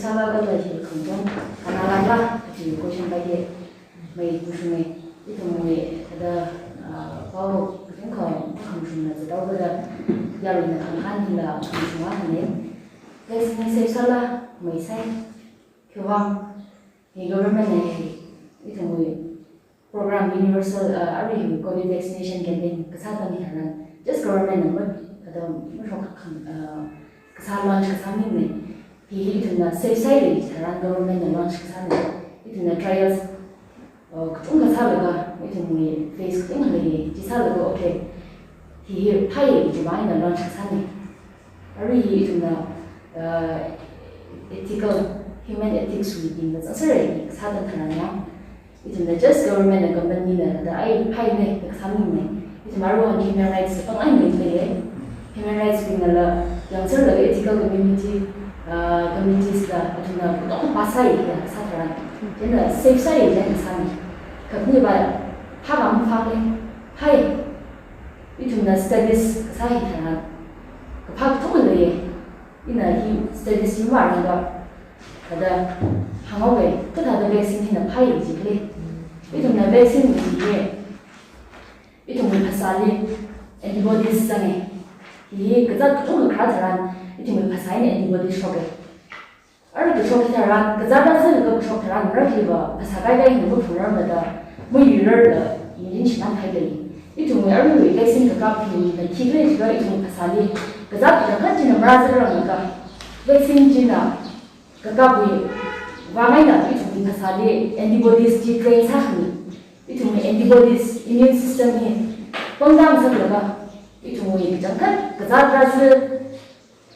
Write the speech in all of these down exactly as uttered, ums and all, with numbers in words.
Sāla kala hi khangton, kanala la, kaji question pāda, mai kushunge, ithumwui, thāda, ah, pao, kachungkha, khamshungna zatdao kala, yaruina khangkhan hila, khamshunga hane. Vaccine sāsāla, maisai, khiwuivang, hi government na hi, ithumwui, program universal, uh, arui hi COVID vaccination campaign kasā tang hi tharan, just government na mut, kathā mashok khang, uh, kasā launch kasā maningmana. Hi hi ithumna safe side li tharan government na launch kasāna. Ithumna trials, uh, kachungkha sālaga, ithumwui phase kachungkha lei, chi sālaga, okay. Hi hi phāi kaji eina launch kasāna. Arui hi ithumna, uh, ethical, human ethics wui bingna zangsera kasā tang tharan ya. Ithumna just government na company na da ai phāi ne, kasā maningmana. Ithum aruihon human rights pāng ai ne le. Human rights bingnala, yangserlaga ethical community, uh, committees la, ithumna kutong pasai ya kasā tharan. Chieina safe side li kasāna. Khaniva, phā kam phāle, phāi. Ithumna studies kasā hi tharan, kaphā kathum lei, ina hi studies hi marangda, thāda hānghaowe, kathāda vaccine hina phāi jikle. Ithumna vaccine hi, ithumwui phasāli antibodies zange. Hi kazāt kathum kharā tharan, ithumwui phasā eina antibodies shoke. Arui kashok hi tharan, kazāt rāzālaga kashok tharan, rākliva, phasā kaikai hina maphungrarmada, mayuirarda, mirin shimān hailei. Ithumwui aruiwui vaccine kakap hina khi khalei jiakha ithumwui phasāli, kazāt kachangkhat china marāzāranglaga, vaccine china kakapwui vang eina ithumwui phasāli antibodies chi train sākhami. Ithumwui antibodies, immune system hi pangdang sālaga, ithumwui kachangkhat kazāt rāzā,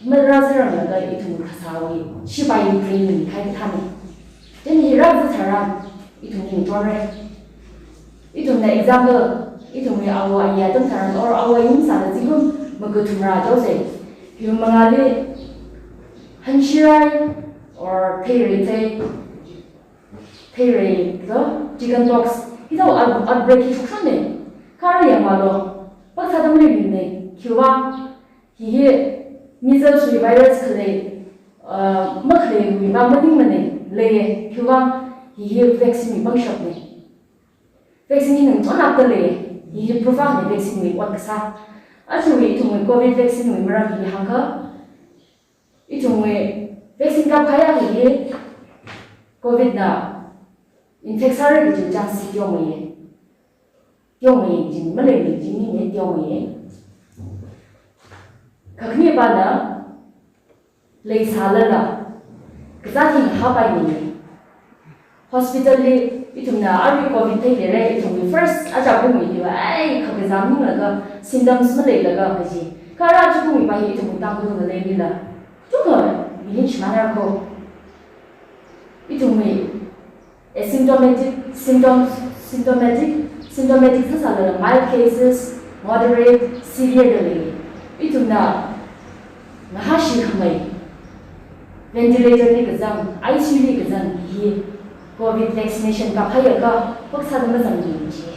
marāzāranglaga ithum phasāwui shipai training khai kathāna. Chieina hi rāzā tharan ithum hi chonra. Ithumna example, ithumwui awo ayi atam tharan or awo ayi masāla zingkum makathumra tose. Hi mangāli hanshirai or theirei thei, theirei lo, chicken pox, hithāda out-, outbreak hi shokshonne. Kha arui yangvālo, pākasā tam leibingna, khiwuivang, hi hi measles wui virus khalei, uh, makhaleiwui vang maningmana, lei, khiwuivang, hi hi vaccine wui pangshapna. Vaccine hi ngachonlākda lei, hi hi proof akhana vaccine wui ot kasā. Ajawui ithumwui COVID vaccine wui maram hi hāngkha, ithumwui vaccine kapkahai hi COVID na infect sāra kaji chance teomeie. Teomeie jing, maleimei jing ni ne teomeie. Kha khanivana leisālala, kazāt hi hāpaimeie. Hospital li ithumna arui COVID theileira, ithumwui first aja bungwui hiva, ai, kha kazā minglaga, symptoms maleilaga kaji. Kha ara chibungwui pa hi ithumwui Tangkhulnao leimila, chukha mirin shimānra ko. Ithumwui asymptomatic, symptoms, symptomatic, symptomatic sāsālala mild cases, moderate, severe da lei. Ithumna ngahāshi khamei, ventilator li kazang, I C U li kazang hi COVID vaccination kaphāya kha, pākasāda mazangmana ji.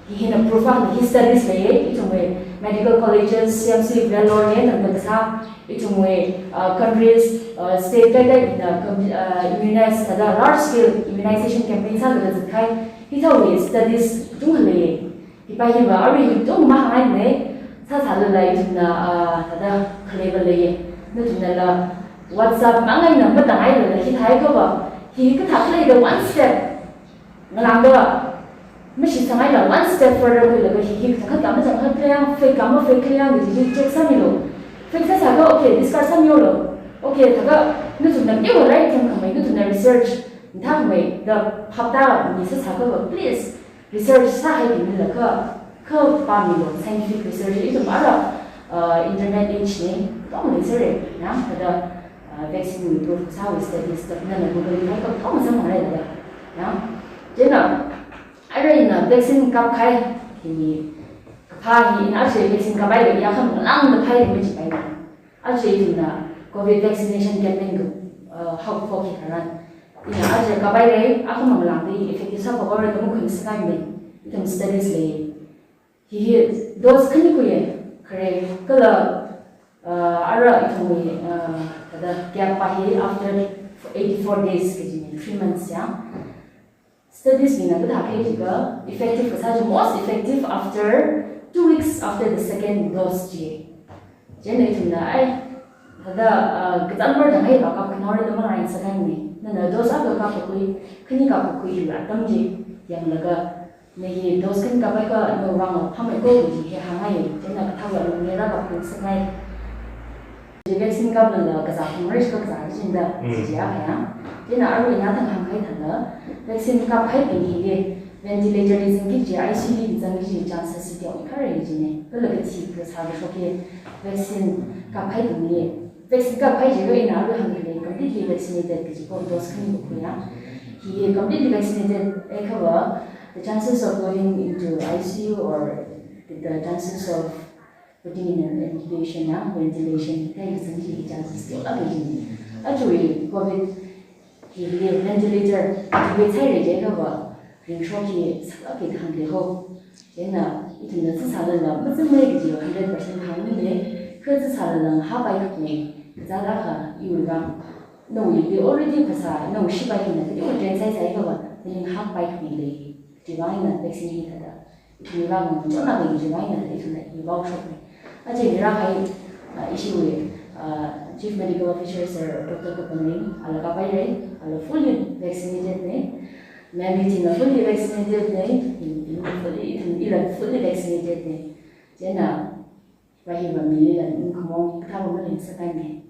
Hi hina proof akhana, hi studies leiye, ithumwui medical colleges, C M C, Vellore li tangda kasā, ithumwui, uh, countries, uh, state kaikai hina com-, uh, immunize, thāda large scale immunization campaign sāda zatkahai, hithāwui studies chungkha leiye. Hi pa hiva arui hi chungkha mahāngaine, sāsālala ithumna, uh, thāda khaleiva leiye. Nathumnala WhatsApp mang eina matangailala hithāi kava, hi kathā khalei da one step ngalāngda, mashitsangaila one step further khuilaga hi hi kachangkhat ka machangkhat khaleiya, fake ka mafake khaleiya, hi hi check sāmilu. Fake sāsākha, okay, discard sāmilu. Okay, thākha nathumna teowa right themkhamei, nathumna research mathākhamei da phaptāmi sāsākhava, please, research sāhaibingla kha, kha pāmilu, scientific research, ithum ara, uh, internet age ne, katonga leisera, ya, thāda, uh, vaccine wui proof sāwui studies da, nana Google li katonga samphangrai da, ya. Chieina, arui ina vaccine kapkahai, hi, kaphā hi, ina aja vaccine kaphāi ya kha manglāngda phāi machipaimana. Aja ithumna COVID vaccination campaign ka, uh, haophok hi tharan, ina aja kaphāra, akha manglāngda effective sāphok haora da makhuisākahaimana, ithum studies lei. Hi hi dose khani khuiya, khare, kala, uh, ara ithumwui, uh, thāda gap pa hi after eighty-four days kajina, three months ya. Studies bingna kathā kahai jiakha effective kasā chi, most effective after two weeks after the second dose chi. Chieina ithumna ai, thāda, uh, kachāng marchang haiva kapkhanao rida marāngasakngai. Nana dose akha kapkakhui, khani kapkakhui atam chi yanglaga, na hi dose khani kapakha nawui vang phāmeiko kaji hi hāngngai. Chieina kathāwui alungli rākapkhuingasakngai. Chi vaccine kaplala kazā phungrai, kazā kachinda, Mm. Chi ya kaya. Chieina arui ina thang hāngkahai thāda, vaccine kapkahaibing hili ventilator li zangki kaji, I C U li zangki kaji chances chi teokha leikhala jina. Kala kathi kasā kashok hi vaccine kapkahaibingli, vaccine kapkahai jiakha ina arui hāngkahai completely vaccinated kaji ko, dose khani kakhuiya. Hi completely vaccinated akhava, the chances of going into I C U or the, the chances of putting in an intubation ya, ventilation, thai kazang chi chances teolāk lei jina. Achui Covid hili ventilator, intubate sāhaira jiakhava, ringshok hi sālāk kahai hāngli ho. Chieina ithumna chi sālala mazangmara kaji hundred percent hāngmana, kha chi sālala ngahānpai khavai, kazāda kha iwui vang, nawuili already phasā, nawui shipai hina kateokha train sāsāhaiakhava, nali ngahānpai khavai lei, chiwui vang eina vaccine hi thāda ithumwui vang ngachonnaklei chiwui vang eina ithumna hi vaoshokna. Aja hi rākahai, uh, ishiwui, uh, Chief Medical Officer Sir Doctor Kapamring, ala kapaira, ala fully vaccinated na. Ma'am hi china fully vaccinated na, i, i fully, ithum ila fully vaccinated na. Chieina, va hiva milila ningkhamaong kathāva maleisangngai.